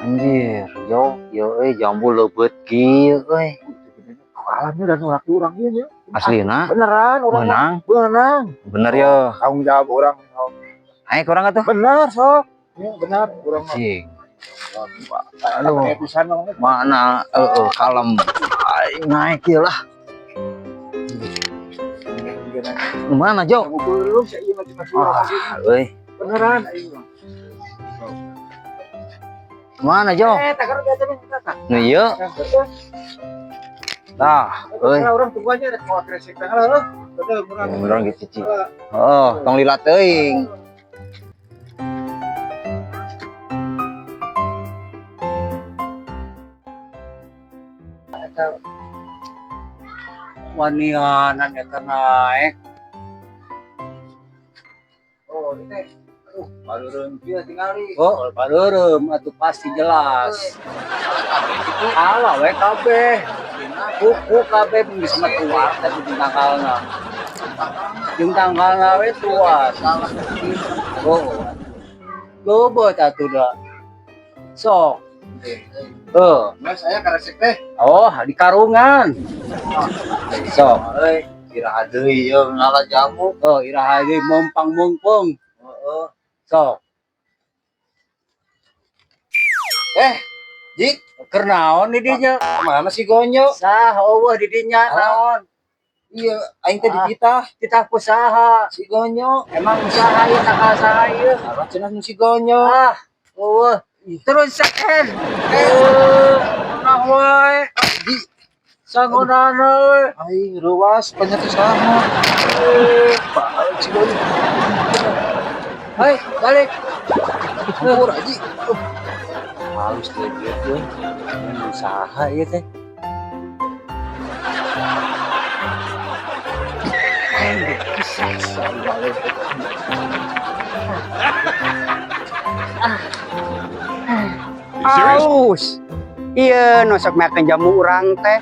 Anjir, yo, yo euy, jambu leubeut kieu euy. Alamnya dan laki urang ieu nya. Aslina Beneran urang mah. Menang, Beunang. Bener yo. Tanggung jawab urang. Ayo kurang atuh. Bener sok. Ya, benar urang mah. Cing. Aduh, pisan mah. Mana heeh, kalem. Aing naik ieu lah. Mana, Jo? Kamu belum sih ieu mah cuma urang. Ah, euy. Beneran aing mah. Mana, Jo? Eh, takar biasa nih, tah. Nu ieu. Tah, euy. Urang tungguannya rek mau kresek teh heuh. Betul urang. Beneran gitu, Cici. Oh, tong lila teuing. Wanianan eta naek. Oh, ini teh. Aduh, pareureum kieu tingali. Oh, pareureum atuh pasti jelas. Ala we kabeh. Kuku kabeh geus mah tuar teh jeung tangkalna. Jeung tangkalna we tuas. Oh. Leubeut atuh da. Sok. Heuh. Mas, saya kresek teh. Oh, di karungan. Sok. Euy, iraha deui ieu ngala jamu. Oh, iraha deui mompang mungpung. Heeh. Sok. Eh, Ji, Keur naon di dinya? Mana si Gonyo? Sah eueuh di dinya Ah. naon? Iya, aing teh Ah. dititah Titah ku saha? Si Gonyo. Emang usaha ieu tangkal saha ieu? Salah cenah nu si Gonyo. Ah, eueuh. Terus saken. Eh, nah wae. Ji, Sangonana we. Aing reuas penyakit saha. Eh, Pak, si Gonyo. Hei, balik. Hampura, Ji. Halus dia dia euy. Usaha ieu teh. Aus. Iya, nu sok makan jamu urang teh.